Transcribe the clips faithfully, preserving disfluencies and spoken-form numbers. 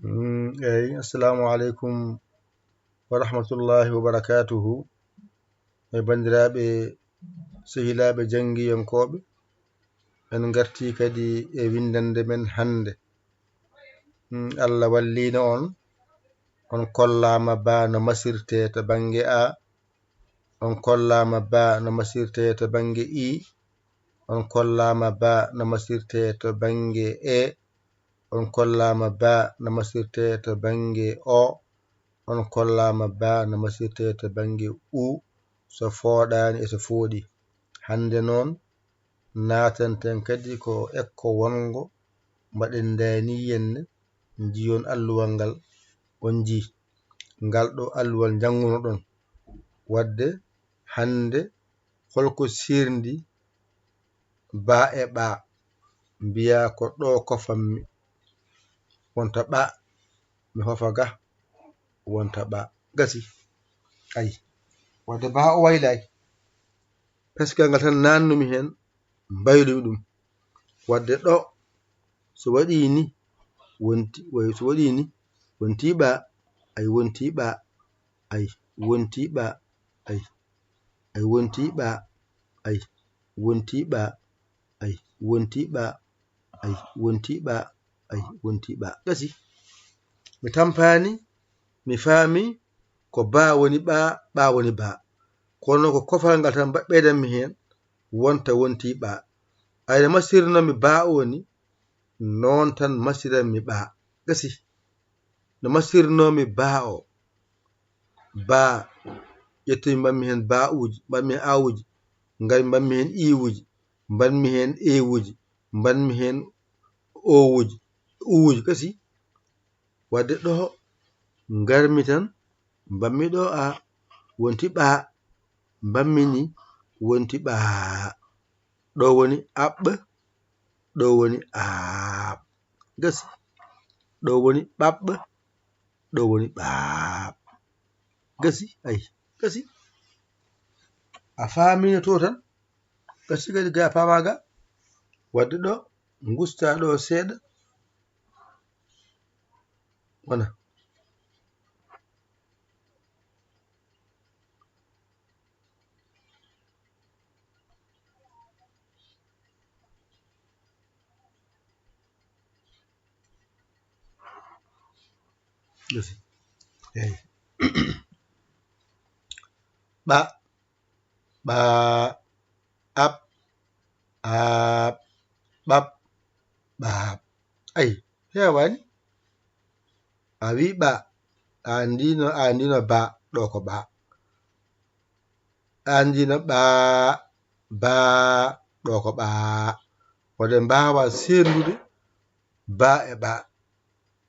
Mm, eyi, assalamu aleykum wa rahmatullahi wa barakatuhu. E banndiraaɓe, sehilaaɓe janngiyankooɓe, en ngartii kadi e winndannde men hannde. Mm, Allah walliino on, on kollaama ba no masirtee to bannge A, on kollaama ba no masirtee to bannge I, on kollaama ba no masirtee to bannge E, on kollaama ba no masirtee to bannge O, on kollaama ba no masirtee to bannge U, so fooɗaani e so fooɗi. Hannde noon, naatanten kadi ko ekko wonngo, mbaɗen ndaani yenne, njiyon alluwal ngal, on njii. Ngal ɗo alluwal njanngunoɗon. Waɗde hannde, holko sirndi ba e ɓa? Mbiyaa ko ɗo kofammi, wonta ɓa, mi hofa ga, wonta ɓa. Gasi. Ayi. Waɗde ba o waylaaki. Peskal ngal tan naannumi heen, mbaylumi ɗum. Waɗde ɗo, so waɗii ni, wonti, way, so waɗii ni, wontii ɓa, ay, wontii ɓa, ay, wontii ɓa, ay, ay, wontii ɓa, ay, wontii ɓa, ay, wontii ɓa, ay, wontii ɓa, ay, wontii ɓa. Gasi. Mi tampaani, mi faami, ko ba woni ɓa, ɓa woni ba. Kono ko kofal ngal tan mba-, ɓeydanmi heen, wonta wontii ɓa. Ay, no masirnoomi ba o ni, noon tan masiranmi ɓa. Gasi. No masirnoomi ba o. Ba, ƴettumi mbaɗmi heen ba uji, mbaɗmi heen a uji, ngari mbaɗmi heen i uji, mbaɗmi heen e uji, mbaɗmi heen o uji, u uji. Gasi. Waɗde ɗo ngarmi tan, mbaɗmi ɗo a, wonti ɓa, mbaɗmi ni, wonti ɓa. Ɗo woni aɓɓ, ɗo woni aaɓ. Gasi. Ɗo woni ɓaɓɓ, ɗo woni ɓaaɓ. Gasi, ay, gasi. A faamino to tan? Gasi kadi ga faama ga. Waɗde ɗo, ngusta ɗo seeɗa. Wona. Gasi. Eyi. Ɓa, ɓa, aɓ, aaɓ, ɓaɓ, ɓaaɓ. Ayi, heewaani. A wii ɓa, a anndino, a anndino ba, ɗo ko ɓa. A anndino ɓa, ba, ɗo ko ɓa. Waɗde mbaawa seerndude ba e ɓa.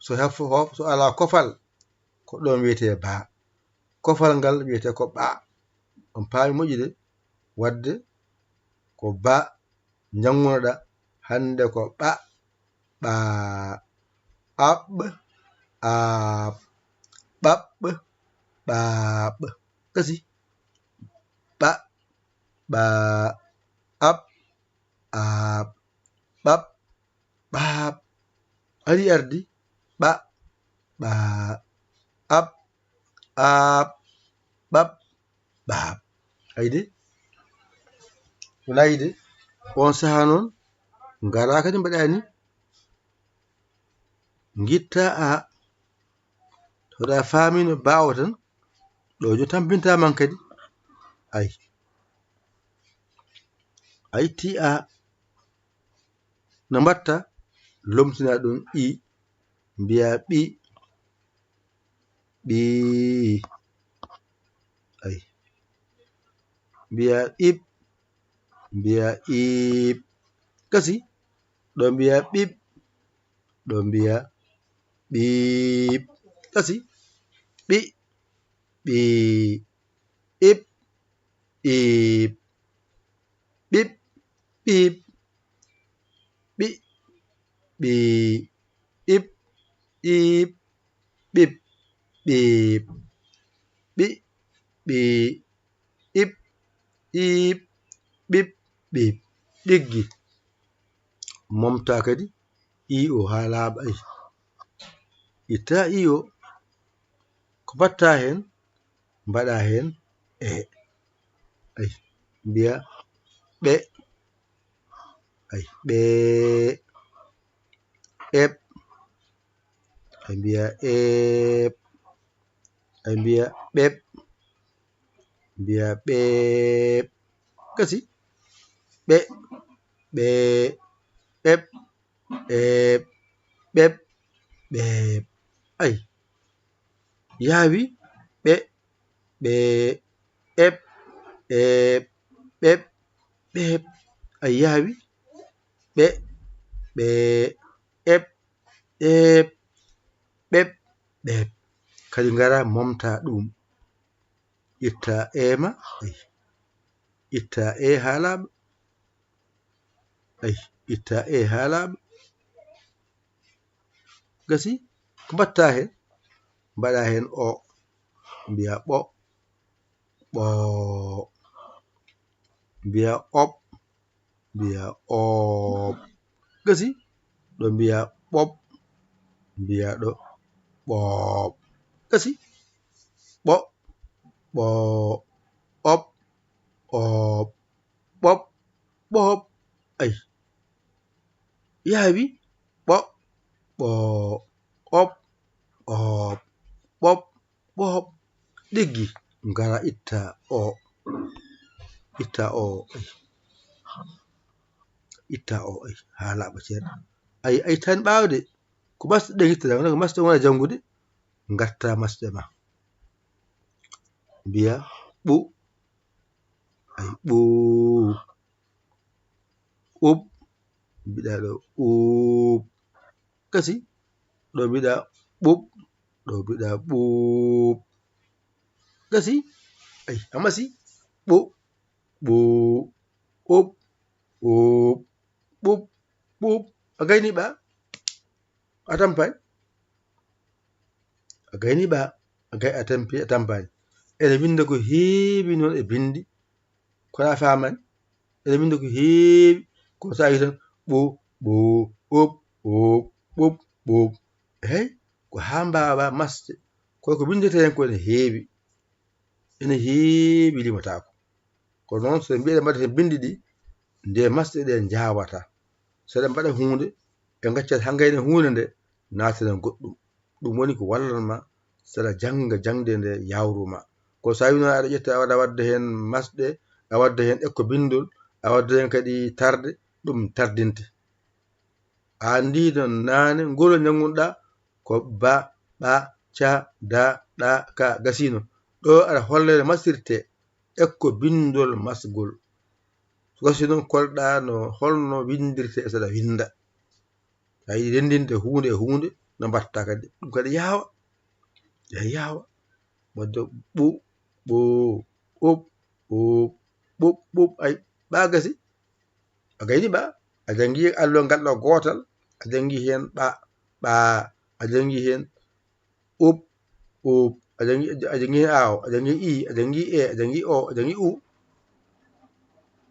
So hef-, hof-, so alaa kofal, ko ɗoon wiyetee ba. Kofal ngal wiyetee ko ɓa. On paami moƴƴi de, waɗde ko ba njanngunoɗa hannde ko ɓa, ɓa, aɓ, aaɓ, ɓaɓ, ɓaaɓ. Gasi. Ɓa, ɓa, aɓ, aaɓ, ɓaɓ, ɓaaɓ. Ari ardi. Ɓa, ɓa, aɓ, aaɓ, ɓaɓ, ɓaaɓ. Ayi de? Wona ayi de? On sahaa noon, ngaraa kadi mbaɗaa ni. Ngitta a. To ɗa faamino baawo tan, ɗo jo tampinta man kadi. Ay. A itti a. No mbatta? Lomtina ɗum i, mbiya ɓi, ɓi. Ay. Mbiya ib, mbiya ib. Gasi. Ɗo mbiya ɓib, ɗo mbiya ɓib. Gasi. Ɓi, ɓi, ib, ib. Ɓib, ɓib. Ɓi, ɓi, ib, ib. Ɓib, ɓib. Ɓi, ɓi, ib, ib. Ɓib, ɓib. Ɗiggi. Momta kadi i o haa laaɓa. Ay. Ittaa iyo, ko mbaɗtaa heen? Mbaɗaa heen e. Ay, mbiyaa ɓe. Ay, ɓee. Ɓeeɓ. Ay, mbiyaa eeɓ. Ay, mbiyaa ɓeeɓ. Mbiyaa ɓeeɓ. Gasi. Ɓe, ɓee, ɓeeɓ, eeɓ, ɓeeɓ, ɓeeɓ. Ay, yaawi. Ɓe, ɓee, ɓeeɓ, eeɓ, ɓeeɓ, ɓeeɓ. Ay, yaawi. Ɓe, ɓee, ɓeeɓ, eeɓ, ɓeeɓ, ɓeeɓ. Kadi ngara momta ɗum. Ittaa e ma. Ay. Ittaa e haa laaɓa. Ay, ittaa e haa laaɓa. Gasi, ko mbaɗtaa heen? Mbaɗaa heen o. Mbiyaa ɓo, ɓoo. Mbiyaa oɓ, mbiyaa ooɓ. Gasi, ɗo mbiyaa ɓoɓ, mbiyaa ɗo ɓooɓ. Gasi, ɓo, ɓoo, oɓ, ooɓ, ɓoɓ, ɓooɓ. Ay, yaawi. Ɓo, ɓoo, oɓ, ooɓ, ɓoɓ, ɓooɓ. Ɗiggi, ngara itta o. Itta o, ay. Itta o, ay. Haa laaɓa ceeɗa. Ay, ay, tan ɓaawo de. Ko masɗe ɗe ngitta, ko masɗe wona janngude. Ngatta masɗe ma. Mbiya ɓu. Ay, ɓu. Ub. Mbiɗa ɗo ub. Gasi. Ɗo mbiɗa ɓuɓ. Ɗo mbiɗa ɓuuɓ. Gasi. Ay, a masi. Ɓu. Ɓu. Ub. Ub. Ɓuɓ. Ɓuuɓ. A gayni ɓa. A tampaani. A gayni ɓa. A gay-, a tampi, a tampaani. Ene winnda ko heewi noon e binndi. Kono a faamaani. Ene winnda ko heewi. Ko so a yi tan ɓu, ɓu, ub, ub, ɓuɓ, ɓuuɓ. Hey, ko haa mbaawa masde. Kono ko winndetee heen ko ene heewi. Ene heewi, limotaako. Kono noon, so en mbiyi eɗen mbaɗa heen binndi ɗi, nde masɗe ɗe njaawata. So eɗen mbaɗa huunde, en ngaccat haa ngayna huunde nde, naatana goɗɗum. Ɗum woni ko wallan ma, so aɗa jannga jaŋde nde, yawru ma. Kono so a wino aɗa ƴetta, a waɗa waɗde heen masɗe, a waɗda heen ekko binndol, a waɗda heen kadi tarde, ɗum tardinte. A anndii noon naane, ngol ñanngunɗa ko ba, ɓa, ca, da, ɗa, ka, gasiino. Ɗo aɗa hollere masirte, ekko binndol masgol. So gasi noon, kolɗa no holno winndirte e so aɗa winnda. So a yiɗi renndinde huunde e huunde, no mbaɗta kadi. Ɗum kadi yaawa. Ya yaawa. Wadde ɓu, ɓu, ɓuɓ, ɓuuɓ, ɓuɓ, ɓuɓ, ay, ɓa gasi. A gayni ɓa, a janngi alluwal ngal ɗo gootal, a janngi heen ɓa, ɓa, a janngi heen ub, ub, a janngi, a janngi heen aaw, a janngi i, a janngi e, a janngi o, a janngi u.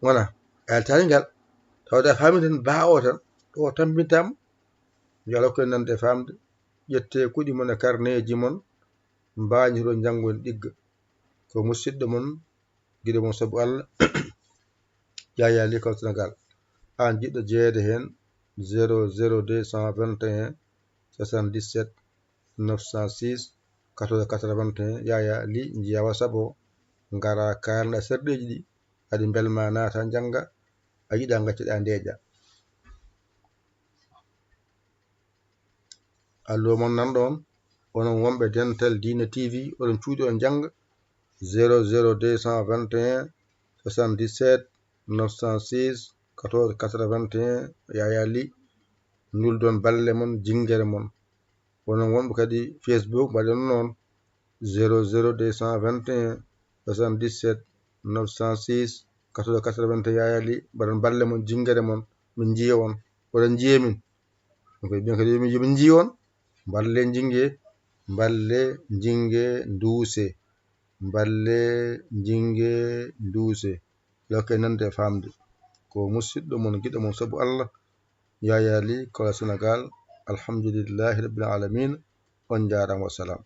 Wona, a yaltaani ngal. Tawde a faami tan, ba o tan, ɗo tampintaama. Yo Allah hokku en nande e faamde. Ƴettee kuɗi mon e karneeji mon, mbaañoron njanngon ɗigga. Ko musidɗo mon, giɗo mon sabu Allah, Yaya Ly Kolo Sénégal. Aan jiɗɗo jeyeede heen, zéro zéro deux cent vingt et un soixante-dix-sept neuf cent six quatorze quatre-vingt-un, Yaya Ly, njiya WhatsApp o, ngara kaalna serɗeeji ɗi, haɗi mbelma naata njannga, a yiɗa ngaccuɗa ndeeƴa. Allo mon nan ɗon, onon wonɓe Dental Diine T V, oɗon cuuɗi on jannga, zéro zéro deux cent vingt et un soixante-dix-sept neuf cent six quatorze quatre-vingt-un, Yaya Ly, nduldon balle mon, jinngere mon. Onon wonɓe kadi Facebook, mbaɗon noon, zéro zéro deux cent vingt et un soixante-dix-sept neuf cent six quatorze quatre-vingt-un, Yaya Ly, mbaɗon balle mon, jinngere mon, min njiya on, oɗon njiya min. Ɗum kadi, ɓen kadi, yomin, yomin njiya on, mballe, jinngee, mballe, jinngee, nduusee, mballe, jinngee, nduusee. Yo Allah hokku en nande e faamde. Ko musidɗo mon, giɗo mon sabu Allah, Yaya Ly, Kolo Sénégal. Alhamdulillahi Rabbil Alamina. On njaaraama, wassalam.